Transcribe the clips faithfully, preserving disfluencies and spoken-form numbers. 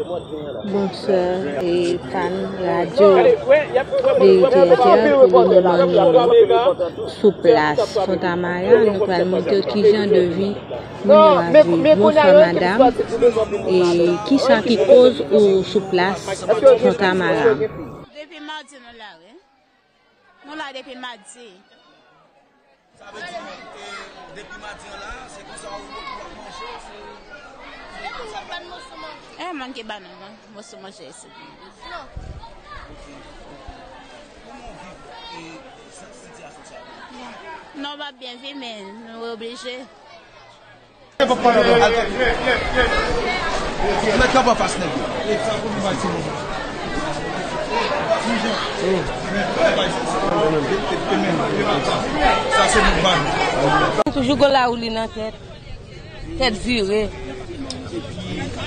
Bonswa, e fan radyo Verite F M, pou le moman nou sou plas Fontamara, nou pral montre kijan de vi moun yo ap viv. Bonswa madam, e kisa ki koz ou sou plas Fontamara? Depi madi nou la, wi. Nou la depi madi. Sa vle di, e, depi madi an la, se konsa w, w ap manje, se, se konsa. E manke ba nou, non, moso manje isi. Kòman w viv, e, sa, sitiyasyon sa a? Non, w ap byen viv, men nou oblije. Mèt kanpe anfas nèg yo. Sa se moun pa nou. Toujou gen lawouli nan tèt. Tèt vire.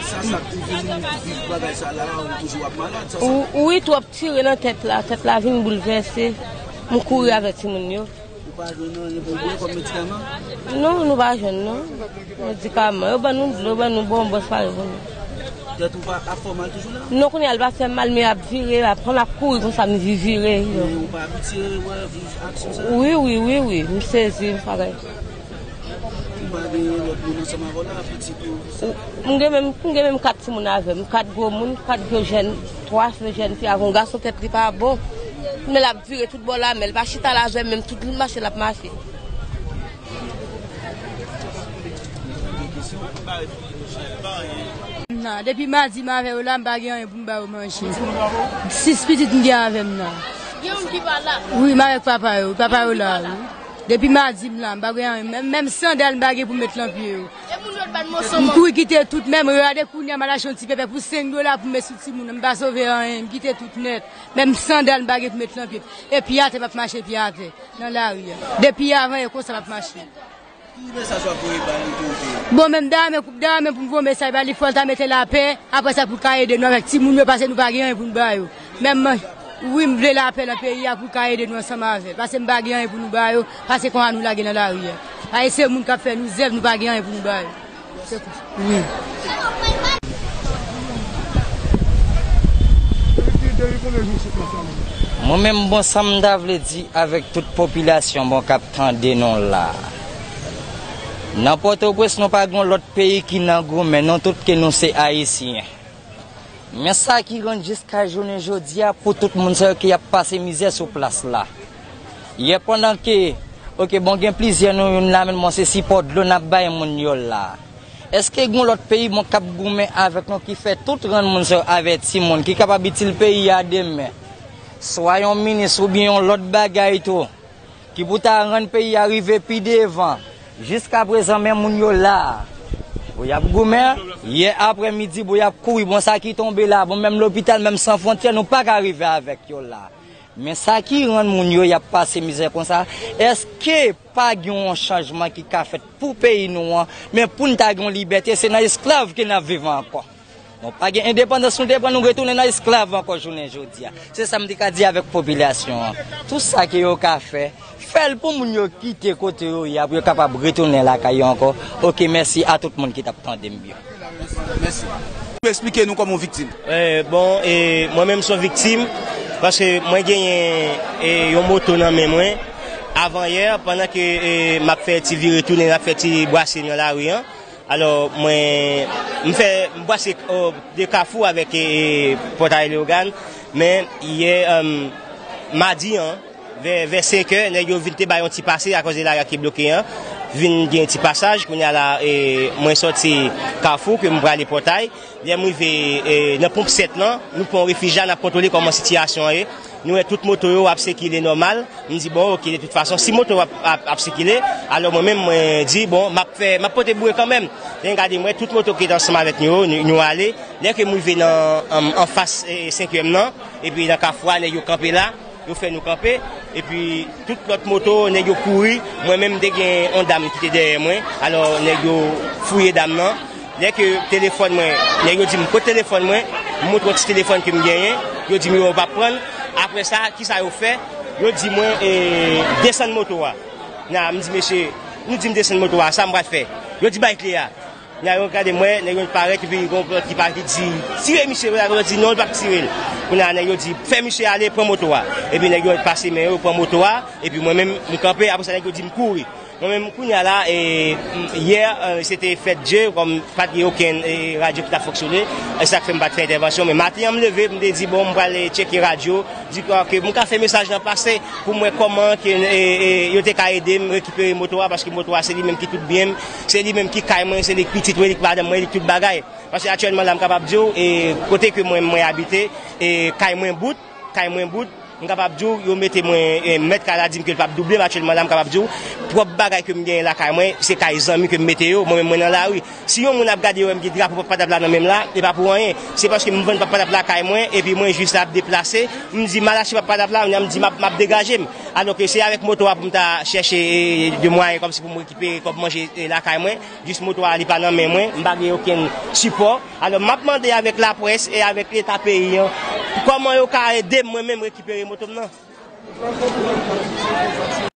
Sa, sa toujou nou viv bagay sa la, ou toujou ap malad, sa, sa. Ou, wi, twòp tire nan tèt la. Tèt la vin boulvèse. M kouri avèk timoun yo. Ou pa jwenn anyen pou w bwè kòm medikaman? Non, nou pa jwenn, non. Medikaman. Yo ban nou dlo, yo ban nou bonbon, sa yo ban nou. Tèt ou pa ap fè w mal toujou la? Non, kounye a l pa fè m mal, men ap vire, ap pran, ap kouri konsa, m vire, vire. Men ou pa abitye wè, viv aksyon sa? Wi, wi, wi, wi. M sezi, m pa gen. Ou pa gen lòt moun ansanm avè w la, pitit ou? M gen menm, m gen menm kat timoun avè m, kat gwo moun, kat gwo jèn, twa jèn fi avè yon gason tèt li pa bon. Men l ap vire tout bò la, men l pa chita la avè m, menm tout moun mache l ap mache. Nan, depi madi m avè yo la, m pa gen anyen pou m ba yo manje. Sis pitit m gen avè m nan. Gen youn ki pa la? Wi, m avèk papa yo. Papa yo la, wi. Depi madi m la, m pa gen anyen. Menm, menm sandal m pa gen pou m met nan pye yo. E moun yo t ban moso. M kouri kite tout, menm rade kounye a, m al achte yon ti pèpè pou senk dola pou m met sou timoun nan. M pa sove anyen, m kite tout nèt. Menm sandal m pa gen pou m met nan pye m. E pye atè m ap mache pye atè, nan lari a. Depi avan yè konsa m ap mache. Ki mesaj w ap voye ba li pou l te? Bon, menm dame, dame pou m voye mesaj ba li, fò l ta mete lapè, apre sa pou l ka ede nou avèk timoun yo, paske nou pa gen anyen pou n ba yo. Menm, wi, m vle lapè nan peyi a pou l ka ede nou ansanm avè l, paske m pa gen anyen pou nou ba yo, paske konsa nou lage nan lari a. Paske se moun k ap fè nou zèv, nou pa gen anyen pou nou ba yo. Se konsa. Wi. Mwen menm, bon, sa m ta vle di avèk tout popilasyon, bon, k ap tande nou la. Nan Pòtoprens, nou pa gen lòt peyi ki nan goumen, nou tout ke nou se Ayisyen. Men sa ki rann jiska jounen jodi a, pou tout moun sa yo ki ap pase mizè sou plas la. Yè pandan ke, oke, bon, gen plizyè nou, youn la menm, bon, se sipò dlo n ap bay moun yo la. Èske gen lòt peyi, bon, k ap goumen avèk nou ki fè tout rann moun sa yo avè timoun ki kapab itil peyi a demen? Swa yon minis oubyen yon lòt bagay tou. Ki pou ta rann peyi a rive pi devan. Jiskaprezan, men moun yo la. Bon, y ap goumen, yè aprèmidi, bon, y ap kouri, bon, sa ki tonbe la, bon, menm lopital, menm San Fwontyè, nou pa ka rive avèk yo la. Men sa ki rann moun yo, y ap pase mizè konsa, èske pa gen yon chanjman ki ka fèt pou peyi nou an, men pou n ta gen yon libète, se nan esklav ke n ap viv ankò. Nou pa gen endepandans, nou te pran, nou retounen nan esklav ankò jounen jodi a. Se sa m te ka di avèk popilasyon an. Tout sa ke yo ka fè, fè l pou moun yo kite kote yo ye a, pou yo kapab retounen lakay yo ankò. Oke, mèsi a tout moun ki t ap tande m byen. Mèsi. Ou eksplike nou kòm yon viktim. Eh, bon, e mwen menm se yon viktim, paske mwen genyen, e, yon moto nan men mwen. Avan yè, pandan ke, e, m ap fè ti vire tounen, m ap fè ti bwase nan lari an, alò, mwen, m fè, m pase, o, de Kafou avèk, e, e, Pòtay Leyogàn, men yè, em, madi an, vè, vè senk è, nèg yo vin te bay yon ti pase akoz de lari a ki bloke an, vin gen ti pasaj, kounye a la, e, mwen sòti Kafou, ke m prale Pòtay, lè m rive, e, nan ponp sèt lan, nou pran yon refij la, n ap kontwole kòman sitiyasyon an ye. Nou wè tout moto yo ap sikile nòmal. M di, bon, oke, de tout fason, si moto ap, ap, ap sikile, alò mwen menm, mwen di, bon, m ap fè, m ap pote boure kanmenm. Lè m gade, m wè tout moto ki te ansanm avèk nou yo, nou, nou ale. Lè ke m rive nan, an, anfas, e, senkyèm nan, epi nan kafou a, nèg yo kanpe la, yo fè nou kanpe. Epi tout lòt moto, nèg yo kouri. Mwen menm, m te gen yon dam ki te dèyè mwen. Alò, nèg yo fouye dam nan. Lè ke telefòn mwen, nèg yo di m, "Kote telefòn mwen?" M montre yon ti telefòn ke m genyen. Yo di m, "Yo, yo p ap pran l." Apre sa, kisa yo fè? Yo di mwen, e, "Desann moto a." Nan, m di, "Mesye, nou di m desann moto a, sa m pral fè?" Yo di, "Bay kle a." Kounye a yo gade m wè, nèg yo parèt, epi gon lòt ki parèt, ki di, "Tire misye," lòt la di, "Non, l p ap tire l." Kounye a nèg yo di, "Fè misye ale, pran moto a." Epi nèg yo pase men yo, pran moto a, epi mwen menm, m kanpe, apre sa nèg yo di m kouri. Mwen menm, kounye a la, e, m, yè, e, se te fèt Dye, kòm pa t gen okenn, e, radyo ki t ap fonksyone, e sa k fè m pa t fè entèvansyon, men maten an m leve, m te di, "Bon, m pral, e, tcheke radyo," di ke m ka fè mesaj lan pase pou m wè kòman ke, e, e, yo te ka ede m rekipere moto a, paske moto a se li menm ki tout byen m, se li menm ki kay mwen, se li k pitit mwen, li k madanm mwen, li k tout bagay. Paske aktyèlman la m kapab di w, e, kote ke mwen, mwen abite, e, kay mwen bout, kay mwen bout, m kapab di w, yo mete mwen, e, mèt kay la di m ke l p ap double m, aktyèlman la m kapab di w, pwòp bagay ke m genyen lakay mwen, se kay zanmi ke m mete yo, mwen menm mwen nan lari. Si yon moun ap gade yo wè m gen drapo Pap Padap la nan men m la, e pa pou anyen. Se paske m vann Pap Padap lakay mwen, epi mwen jis la ap deplase. M di, "M al achte Pap Padap la," kounye a m di, "M ap, m ap degaje m." Alò ke se avèk moto a pou m ta chèche, e, de mwayen kòmsi pou m rekipere kòb manje, e, lakay mwen. Jis moto a, li pa nan men mwen, m pa gen okenn sipò. Alò, m ap mande avèk laprès e avèk Leta peyi an, kòman yo ka ede m mwen menm rekipere moto m nan.